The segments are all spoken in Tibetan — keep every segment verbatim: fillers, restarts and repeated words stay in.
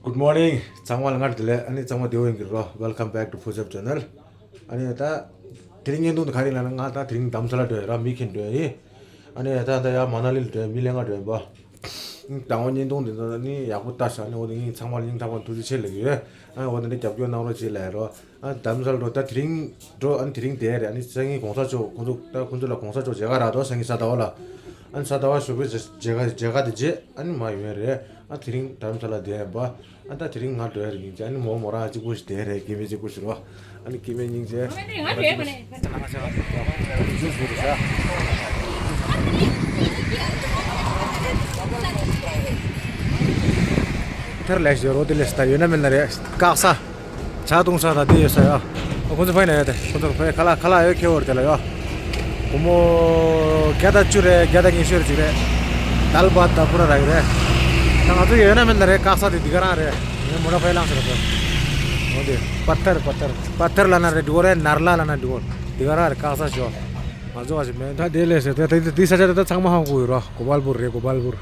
Good morning. ཚང་མ་ལ་སྔར་བདེ་ལེགས། ཨ་ནི་ཚང་མ་བདེ་པོ་ཡིན་གྱི་རེད། Welcome back to Phuzap Channel. ཨ་ནི་ད་དེ་རིང་བརྙན་ཐུང་དེ་ག་རེ་ལབ་ན། ང་ད་དེ་རིང་རྡ་རམ་ས་ལ་འགྲོ་ཡ་ར། མི་ཁྱེར་འགྲོ་ཡ་ཡིན། ཨ་ནི་ད་ད་ཡ་མ་ན་ལི་ལ་འགྲོ་ཡ། མི་ལེན་ག་འགྲོ་ཡ་པ། དང་པོ་བརྙན་ཐུང་འདི་ཚོ་ནི་ཡག་པོ་ལྟ་ཤག་ནི། འོ་དེ་ངས་ཚང་མ་ལ་སྙིང་ཐག་པ་ནས་ཐུགས་རྗེ་ཆེ་ལབ་ཀྱི་ཡོད། ཨ་འོ་དེ་འདྲ་རྒྱབ་སྐྱོར་གནང་རོགས་བྱེད་ལབ་ཡ་རོ། ཨ་རྡ་རམ་ས་ལ་འགྲོ། ད་དེ་རིང་འགྲོ། ཨ་ནི་དེ་རིང་བསྡད་རེད། ཨ་ནི་སང་ཉིན་གོང་ས་མཆོག་ཁོང་ཚོ་ད་ཁོང་ཚོ་ལ་གོང་ས་མཆོག་མཇལ་ཁ་རག་འདུག་སང་ཉིན་གཟའ་ཟླ་བ་ལ། ཨ་ནི་གཟའ་ཟླ་བ་ཞོགས་པའི་མཇལ་ཁ་མཇལ་ཁ་དེ་རྗེས་ཨ་ནི་མར་ཡོང་ཡ་རེད། ཨ་དེ་རིང་རྡ་རམ་ས་ལ་བསྡད་ཡིན་པ། ཨ་ད་དེ་རིང་ང་འགྲོ་ཡ་རེད། སྙིང་རྗེ། ཨ་ནི་མོ་མོ་རང་གཅིག་པོ་ཞིག་བསྡད་རེད། སྐྱེ་དམན་གཅིག་པོ་ཞིག་རོ། ཨ་ནི་སྐྱེ་དམན་སྙིང་རྗེ། ཐར་ལེགས་ཡོད་རོ། དེ་ལས་ད་ཡོད་ན་མེད་ན་རེད། བཀག་ས། ཇ་བཏུང་ས་དང་དེ་ཡོད་ས་ཡ། ཨ་ཁོང་ཚོ་ཕ་ཡིན་ན་ཡོད་དེ། ཁོང་ཚོ་ཕ་ཡི་ཁ་ལག་ཁ་ལག་ཡོད། ཁེ་བོར་དེ་ལ་ཡོད། སྒོར་མོ་བརྒྱ་དང་བཅུ་རེད། བརྒྱ་དང་ཉི་ཤུ་རེད་ཅིག་རེད། དཱལ་བཱད་དང་པུ་ར་རག་གི་རེད། ད་ང་ཚོ་ཡོད་ན་མེད་ན་རེད། བཀག་ས་དེ་འདི་ག་རང་རེད། ངས་མོ་ཊ་ཕ་ཡི་བླངས་ཟེར་ར་ཚོ། འོ་དེ་པ་ཐར་པ་ཐར་པ་ཐར་ལབ་ན་རེད་འགྲིག་གི་རེད། ནར་ལ་ལབ་ན་འགྲིག་གི་རེད། འདི་ག་རང་རེད། བཀག་ས་ཞོག་ང་ཚོ་བ་ཞིག་མེད། ད་དེ་ལས་ཟེར་ཏེ་ད་དེ་ས་ཆ་དེ་ད་ཚང་མ་ཧ་གོ་གི་རོ། གོ་པལ་པུར་རེད། གོ་པལ་པུར།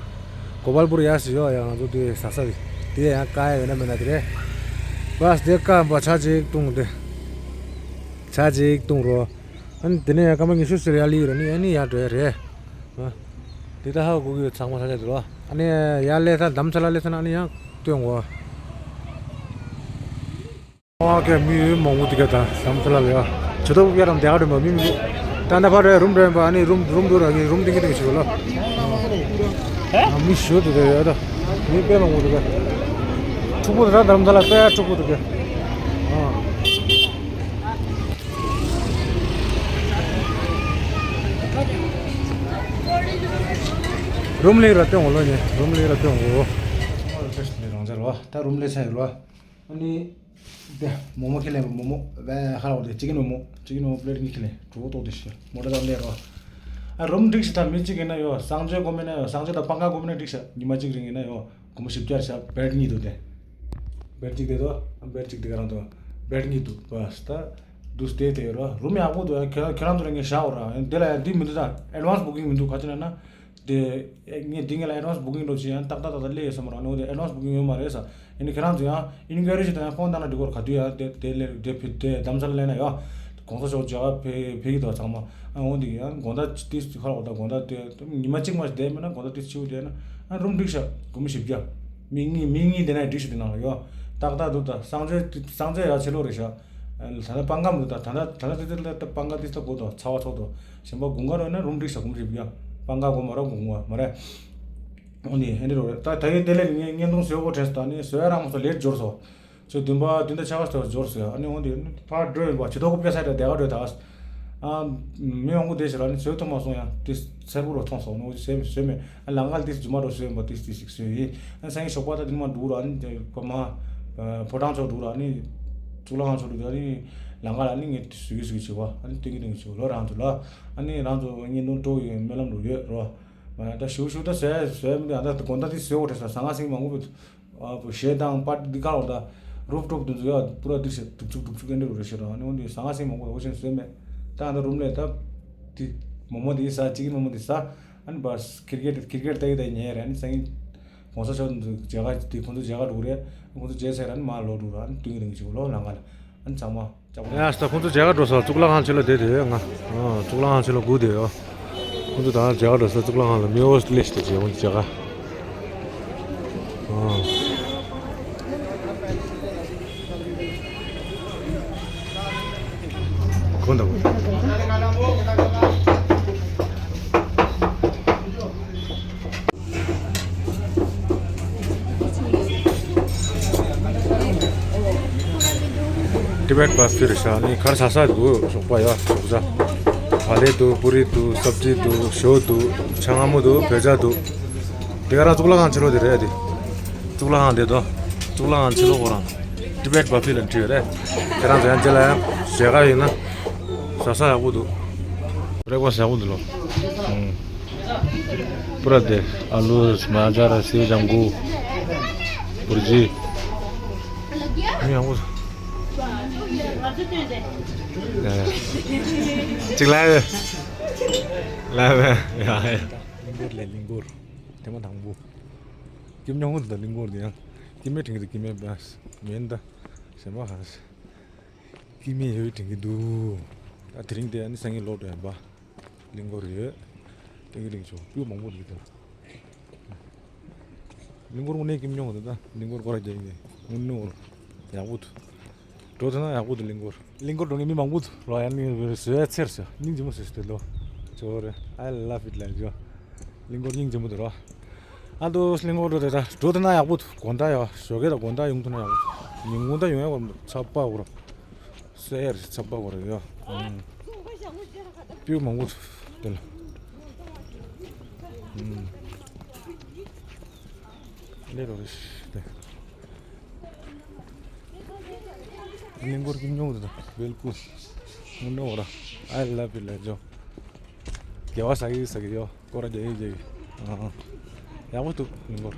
གོ་པལ་པུར་ཡ་ཟེར་ཡོད་ཡ། ང་ཚོ་དེ་ཟ་ས་དེ་དེ་ཡང་བཀག་ཡ་ཡོད་ན་མེད་ན་དེ་རེད། བས་དེ་བཀག་པ་ཇ་ཅིག་བཏུང་དེ། ཇ་ཅིག་བཏུང་རོ། ཨ་ནི་དེ་ནས་ཡང་སྐར་མ་ཉི་ཤུ་ཙམ་ཡར་སླེབས་ར་ནི། ཨ་ནི་ཡར་འགྲོ་ཡ་རེད། ཨ་དེ་ད་ཧ་གོ་གི་ཡོད། ཚང་མ་ས་ཆ་དེ་རོ། ཨ་ནི་ཡར་སླེབས་ས། རྡ་རམ་ས་ལ་སླེབས་ས་ན་ཨ་ནི་ཡང་སྟོན་གོ། ཨོ་ཀེ། མི་མང་པོ་འདུག་ག་ད་རྡ་རམ་ས་ལ་ལ་ཡ། ཇུས་གཏོགས་སྤུ་གུ་རང་དེ་ག་འགྲོ་མ། མི་མི་འདུག་ད་ལྟ་ཕར་རུམ་འགྲོ་ཡིན་པ། ཨ་ནི་རུམ་རུམ་འདུག་ར། ངས་རུམ་སྟོན་གྱི་འདུག་ཞུ་གི་ལ། ཨ་མི་ཞོ་འདུག་ད་ཡ། ད་མི་དཔེ་མང་པོ་འདུག་ག་འཁྲུག་པོ་འདུག་ད་རྡ་རམ་ས་ལ་དཔེ་འཁྲུག་པོ་འདུག་ག་ཨ། རུམ་ལས་ར་སྟོན་གོ་ལོ། ངས་རུམ་ལས་ར་སྟོན་གོ། རང་འཇགས་རོ། ད་རུམ་ལས་ཚར་ཡོད་རོ། ཨ་ནི། དེ་མོག་མོག་ཁྱེར་ལེན་པ། མོག་མོག་བས་ཧ་ལ་བ་དེ། ཅི་ཀན་མོག་མོག་ཅི་ཀན་མོག་མོག་པི་ལེཊ་གཉིས་ཁྱེར་ལེན། གྲོད་ཁོག་ལྟོགས་དེ་ཤི། མོ་ཊ་དང་ལས་རོ། ཨ་རུམ་འགྲིག་ཤག་ད་མི་གཅིག་ཡིན་ན་ཡོད། གསང་སྤྱོད་དགོས་མིན་ན་ཡོད། གསང་སྤྱོད་དང་པང་ཁ་དགོས་མིན་ན་འགྲིག་ཤག་ཉི་མ་གཅིག་རིང་ཡིན་ན་ཡོད། སྒོར་མོ་བཞི་བརྒྱ་ཤག་བེཌ་གཉིས་འདུག་དེ། བེཌ་གཅིག་དེ་དོ། བེཌ་གཅིག་དེ་ག་རང་དོ། བེཌ་གཉིས་འདུག་བས་ད། འདུག་སྟེ་དེ་རོ། རུམ་ཡག་པོ་འདུག་ཁྱེད་ཁྱེད་རང་ཚོ་ལ་ངས་བཞག་འོ་ར། དེ་ལ་ཡང་འདི་མི་འདུག་ད་ཨེཌ་ཝན་སི་བུ་ཀིང་མི་འདུག་ག་ཅི་ན་ན། དེ། ངས་འདི་ངས་ལ་ཨེཌ་ཝན་སི་བུ་ཀིང་འགྲོ་ཅི་ཡང་ཏག་ཏག་ཏག་ཏག་སླེབས་ཡོད་བསམ་ར་ནོ། དེ་ཨེཌ་ཝན་སི་བུ་ཀིང་ཡོད་མ་རེད་ས། ཡིན་ནའི་ཁྱེད་རང་ཚོ་ཡང་ཨིན་ཀུ་ཡ་རི་ཞིག་དང་ཡང་ཕོན་བཏང་ན་འགྲིག་གོ་ར། ག་དུས་ཡང་དེ་དེ་སླེབས་དེ་ཕི་དེ་རྡ་རམ་ས་ལ་སླེབས་ན་ཡང་གོང་ས་མཆོག་མཇལ་ཁ་ཕེབས་ཕེབས་ཀྱི་འདུག་ཚང་མ། ཨ་འོ་འདི་ཡང་དགོང་དག་ཏིས་ཁ་ལོག་ད་དགོང་དག་དེ་ཉི་མ་གཅིག་མ་བསྡད་མེད་ན་དགོང་དག་ཏིས་ཕྱི་པོ་བསྡད་ན། ཨ་རུམ་འགྲིག་ཤག་སྒོར་མོ་བཞི་བརྒྱ། མི་གཉིས་མི་གཉིས་བསྡད་ན་འགྲིག་ཤག་དེ་ནང་ལ་ཡོད། ཏག་ཏག་འདུག་ད་གསང་སྤྱོད་གསང་སྤྱོད་ཡག་ཆེ་ལོས་རེད་ཤག་ད་ལྟ་པང་ཁ་མི་འདུག་ད་ད་ལྟ་ད་ལྟ་དེ་དེ་ལ་ད་པང་ཁ་ཏིས་ད་དགོས་དོ། ཚ་བ་ཚོགས་དོ། གཞན་པ་དགུན་ཁ་རོལ་ན་རུམ་འགྲིག་ཤག་སྒོར་མོ་བཞི་བརྒྱ། པང་ཁ་དགོས་མ་ར་དགུན་ཁ་མ་རེད། འོ་ནི་ཧེ་འདྲི་རོ་རེད། ད་ད་ཡོད་དེ་ལས་ངས་བརྙན་ཐུང་བཟོས་གོ་དྲན་སོང་། ད་ནི་བཟོས་རང་མ་སོང་། ལེཊ་འབྱོར་སོང་། ཚོད་བདུན་པ་བདུན་ཕྲག་ཕྱེད་ཀ་ཙམ་འབྱོར་སོང་། ཨ་ནི་འོ་འདི་ཕར་འགྲོ་ཡིན་པ། ཇུས་གཏོགས་སྐུ་པེ་ས་དེ་དེ་ག་འགྲོ་ད། ཨ་མི་མང་པོ་དེ་ཞིག་ལ་ནི་བཟོས་ཐུབ་མ་སོང་ཡང་དེ་གསལ་པོ་རུ་མཐོང་སོང་ནོ། བཟོས་བཟོས་མེད། ཨ་ལམ་ཁ་ལ་དེ་རྫུན་མ་རུ་བཟོས་ཡིན་པ། དེ་དེ་ཞིག་བཟོས་ཡིན། ཨ་སང་ཉིན་ཞོགས་པ་ད་དེ་ནི་མ་འགྲོ་ར། ཨ་ནི་དེ་ཕ་མ་ཕོ་བྲང་ཕྱོགས་འགྲོ་ར། ཨ་ནི་གཙུག་ལག་ཁང་ཕྱོགས་འགྲོ་ར། ཨ་ནི་ལམ་ཁ་ལ་ནི་ངས་བཟོས་གི་བཟོས་གི་བྱེད་པ། ཨ་ནི་སྟོན་གི་སྟོན་གི་བྱེད་པ། ལོ་རང་ཚོ་ལ། ཨ་ནི་རང་ཚོ་བརྙན་ཐུང་སྤྲོ་ཡོད། སྨོན་ལམ་རུ་ཡོད་རོ། ཨ་ད་ཞུ་ཞུ་ད་བཟོས་བཟོས་མི་འདུག་ཨ་ད་དགོང་དག་དེ་བཟོས་འོ་དྲན་སོང་། ཟང་ངེ་ཟིང་མང་པོ་བུ། ཨ་བུ་གཞས་དང་པར་འདི་ག་ལ་འོ་ད་རུབ་ཊོབ་དུ་འཛུལ་ཡ་པུ་ར་འདི་ཞེ་དུག་ཚུག་དུག་ཚུག་ཨེ་འདྲ་རུ་རེ་ཞེ་ར། ཨ་ནི་འོ་འདི་ཟང་ངེ་ཟིང་མང་པོ་འོ་ཞེན་བཟོས་མེད། ད་ཨ་ད་རུམ་ལས་ད་དེ་མོག་མོག་དེ་ཟ། ཅི་ཀན་མོག་མོག་དེ་ཟ། ཨ་ནི་བ་ཁིར་ཀེཊ་ཁིར་ཀེཊ་ལྟ་གི་ད་ཉལ་རེད། ཨ་ནི་སང་ཉིན་གོང་ས་མཆོག་འདི་མཇལ་ཁ་དེ་ཁོང་ཚོ་མཇལ་ཁ་འགྲོ་གི་རེད། ཁོང་ཚོ་མཇལ་ཚར་ར་ཨ་ནི་མར་ལོག་འགྲོ་ར། ཨ་ནི་སྟོན་གི་སྟོན་གི་ཅིག་ལོ་ལམ་ཁ་ལ། ཨ་ནི་ཚང་མ་ལྕགས་པོ། ཡ་ད་ཁོང་ཚོ་མཇལ་ཁ་འགྲོ་ས་གཙུག་ལག་ཁང་ཕྱི་ལོགས་དེ་དེ་ང་། ཨ་གཙུག་ལག་ཁང་ཕྱི་ལོགས་སྒུག་བསྡད་ཡོད། ཁོང་ཚོ་ད་མཇལ་ཁ་འགྲོ་ས་གཙུག་ལག་ཁང་ལ་མི་འོ་སླེབས་ཤི་དེ་བྱས་ཁོང་ཚོ་མཇལ་ཁ། ཨ་ཁོང་ད་ཁོང་། ཊི་བེཊ་བྷ་ཕེ་རེད་ཤག་ནི་གར་ཟ་ས་འདུག་ཞོགས་པ་ཡ་ཞོགས་ཇ། བག་ལེབ་འདུག་པུ་རི་འདུག་སབ་ཇི་འདུག་ཞོ་འདུག་ཇ་མངར་མོ་འདུག་བོད་ཇ་འདུག་དེ་ག་རང་གཙུག་ལག་ཁང་ཕྱི་ལོགས་དེ་རེད་དེ། གཙུག་ལག་ཁང་དེ་དོ། གཙུག་ལག་ཁང་ཕྱི་ལོགས་ཁོ་རང་། ཊི་བེཊ་བྷ་ཕེ་ལབ་བྲིས་ཡོད་རེད། ཁྱེད་རང་ཚོ་ཡང་དེ་ལ་ཡང་ཞལ་ཁ་ཡིན་ན། ཟ་ས་ཡག་པོ་འདུག་བྷི་རེག་ཕ་སི་ཡག་པོ་འདུག་ལོ། ཨུམ། པུ་ར་དེ། ཨ་ལུ། སྨན་ཇ་ར། སེའུ་ལྗང་གུ། བུར་ཇི། མི་ཡག་པོ་འདུག་ཡ་ཡ། གཅིག་ལ་ཡ། ལ་ཡ། ཡ་ཡ། གླིང་སྐོར་ལས་གླིང་སྐོར། ཐེངས་མ་དང་པོ། སྐྱིད་ཉོག་མོ་འདུག་གླིང་སྐོར་དེ་ཡང་། སྐྱེ་དམན་དྲན་གྱི་འདུག་སྐྱེ་དམན་པ་མིན་ད། གཞན་པ་ཧ། སྐྱེ་དམན་ཡོད་དྲན་གྱི་འདུག་ད་དེ་རིང་དེ་ཨ་ནི་སང་ཉིན་ལོག་འགྲོ་ཡིན་པ། གླིང་སྐོར་ཡོད། ཏིང་གི་ལིང་ཆོ་སྤུས་མང་པོ་འདུག་ད། གླིང་སྐོར་དངོས་གནས་སྐྱིད་མྱོང་གི་འདུག་ད། གླིང་སྐོར་སྐོར་ར་རྒྱག་གི་དངོས་གནས་འོར་ཡག་པོ་འདུག་འགྲོ་ཐུབ་ན་ཡག་པོ་འདུག་གླིང་སྐོར། གླིང་སྐོར་འགྲོ་མཁན་མི་མང་པོ་འདུག་རོ། ཡང་ནི་བཟོས་ཚེར་ཟེར་སྙིང་རྗེ་མོ་ཟེར་ཏེ་ལོ། ཇོ་རེ། I love it ལ་ཇོ། གླིང་སྐོར་སྙིང་རྗེ་མོ་འདུག་རོ། ཨ་འདུག་གླིང་སྐོར་འགྲོ་དེ་ད་འགྲོ་ཐུབ་ན་ཡག་པོ་འདུག་དགོང་དག་ཡོ་ཞོགས་ཀས་ད་དགོང་དག་ཡོང་ཐུབ་ན་ཡག་པོ་འདུག་ཉིན་གུང་ད་ཡོང་ཡག་པོ་ཚ་པ་འོར། སེར་ཚ་པ་བོར་ཡོད། སྤུས་མང་པོ་དེ་ལ། ལེ་རོ་རེ་ཤི་དེ། གླིང་སྐོར་གྱི་མྱོང་དེ་དང་བེལ་ཀུལ། མུ་ནོ་ར། I love it ལེ་ཇོ། དགེ་བ་ཟ་གི་ཟ་གི་ཡོད། སྐོར་ར་རྒྱག་གི་རྒྱག་གི། ཨ། ཡག་པོ་འདུག་གླིང་སྐོར།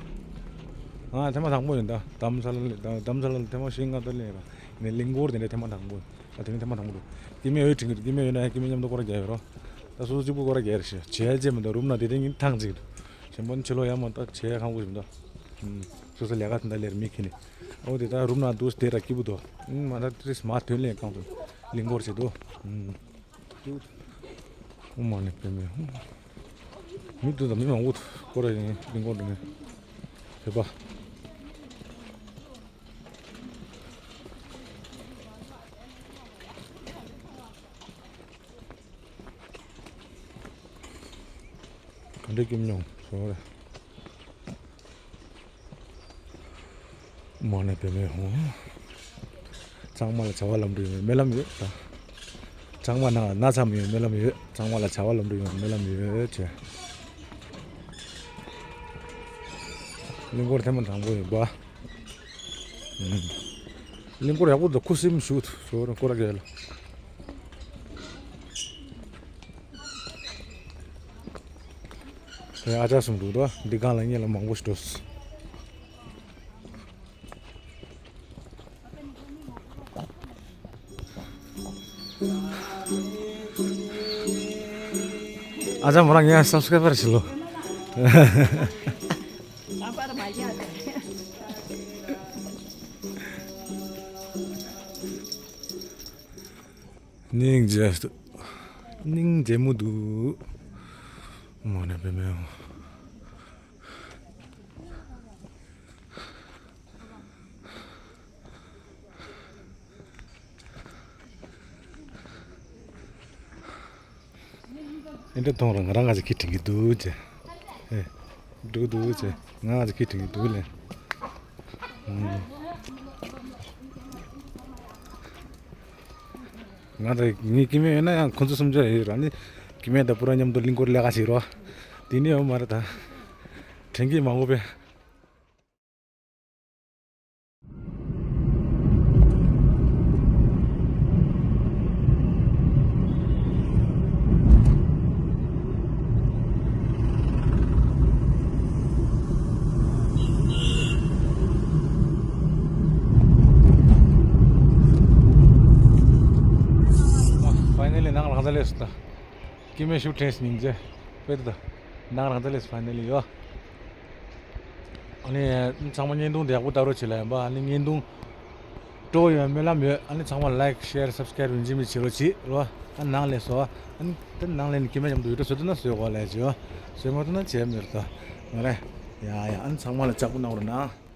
ང་ཐེངས་མ་དང་པོ་ཡིན་ད། དྷ་རམ་ས་ལ་ལ་དྷ་རམ་ས་ལ་ལ་ཐེངས་མ་བཞི་ལྔ་ད་སླེབས་ར། ཡིན་ནའི་གླིང་སྐོར་དེ་འདྲ་ཐེངས་མ་དང་པོ་ཡིན། ད་དེ་ནི་ཐེངས་མ་དང་པོ་འདུག་སྐྱེ་དམན་ཡོད་དྲན་གྱི་འདུག་སྐྱེ་དམན་ཡོད་ན་ཡང་སྐྱེ་དམན་མཉམ་དུ་སྐོར་ར་རྒྱག་ཡོད་རོ། ད་སོ་སོ་གཅིག་པུ་སྐོར་ར་རྒྱག་རེ་ཞིག་བྱས་རྗེས་མི་འདུག་རུམ་ན་དེ་དེ་ཉིན་ཐང་ཅིག་རེད། གཞན་པ་ནི་ཕྱི་ལོགས་ཡར་མར་ད་བྱས་ཁང་པོ་ཞིག་མི་འདུག་སོ་སོ་ལས་ཀ་དེ་འདྲ་ལས་ར་མི་ཁྱེར་ནས། ཨོ་དེ་ད་རུམ་ན་འདུག་དེ་ར་སྐྱིད་པོ་འདུག་མ་ད་ཏྲིས་མ་དོན་ལས་གང་དུ་གླིང་སྐོར་བྱེད་དོ། ཨོ་མ་ནི་པེ་མེ་ཧུ། མི་འདུག་ད་མི་མང་པོ་འདུག་སྐོར་ར་ཡིན་གླིང་སྐོར་འགྲོ་མཁན། བོད་པ། ག་འདྲ་སྐྱིད་མྱོང་སོང་རེད། མ་ནས་བེ་མེ་ཧོ། གཙང་མ་ལ་བྱ་བ་ལམ་འགྲོ་ཡོང་སྨོན་ལམ་ཡོད་ད། གཙང་མ་ནང་ན་ཚ་མི་ཡོང་སྨོན་ལམ་ཡོད། གཙང་མ་ལ་བྱ་བ་ལམ་འགྲོ་ཡོང་སྨོན་ལམ་ཡོད་ཅེས། གླིང་སྐོར་ཐེངས་མ་དང་པོ་ཡིན་པ། གླིང་སྐོར་ཡག་པོ་འདུག་ཁུ་སིམ་ཞུ་ཞོར་སྐོར་ར་གལ། ཨ་ཅག་གསུམ་འདུག་ད་འདི་སྒང་ལ་ངེད་ལ་མང་པོ་ཞིག་འགྲོ། ཨ་ཅག་མོ་རང་ངའི་སབ་སི་ཀ་རའི་བར་བྱེད་ལོ། སྙིང་རྗེ་སྙིང་རྗེ་མོ་འདུག་མོ་ནས་བེ་མེ་ཧོ། ཨེ་འདྲ་གཏོང་ར་ང་རང་ང་ཚོ་ཁྱི་དྲན་གྱི་འདུག་ཅེས། ཨེ། འདུག་འདུག་ཅེས་ང་ང་ཚོ་ཁྱི་དྲན་གྱི་འདུག་ལེ། ང་ཚོ་ངའི་སྐྱེ་དམན་ཡོད་ན་ཡང་ཁོང་ཚོ་གསུམ་ཆ་ཡོད་ར་ནི། སྐྱེ་དམན་དང་བུ་ར་མཉམ་དུ་གླིང་སྐོར་ལས་ཀ་བྱེད་རོགས། དེ་ནི་ཡོད་མ་རེད་ད། དྲན་གྱི་མ་འོངས་པའི། ཕའི་ནལ་ལི་ནང་ལ་ལྷང་ཚ་སླེབས་སོང་ད། སྐྱེ་དམན་ཤུགས་དྲན་སྙིང་རྗེ། དཔེ་དེ་ད། ནང་རང་ཚ་ལས་ཕའི་ནལ་ལི་ཡོད། ཨ་ནི་ཚང་མ་བརྙན་ཐུང་དེ་ཡག་པོ་ལྟ་རོགས་བྱེད་ལ་ཡིན་པ། ཨ་ནི་བརྙན་ཐུང་སྤྲོ་ཡོང་སྨོན་ལམ་ཡོད། ཨ་ནི་ཚང་མ་ལའིཀ་ཤེར་སབ་སི་ཀ་རའིབ་རིན་ཆེན་མི་བྱེད་རོགས་བྱེད་རོ། ཨ་ནང་ལས་སོ། ཨ་ནི་དེ་ནང་ལས་ནི་སྐྱེ་དམན་མཉམ་དུ་ཡོད་འགྲོ་བཟོ་ཐུབ་ན་བཟོས་གོ་ལས་བྱེད། བཟོས་མ་ཐུབ་ན་བྱེད་མི་རུ་ད། ང་རེ། ཡ་ཡ་ཨ་ནི་ཚང་མ་ལ་ལྕགས་པོ་གནང་རོགས་གནང་།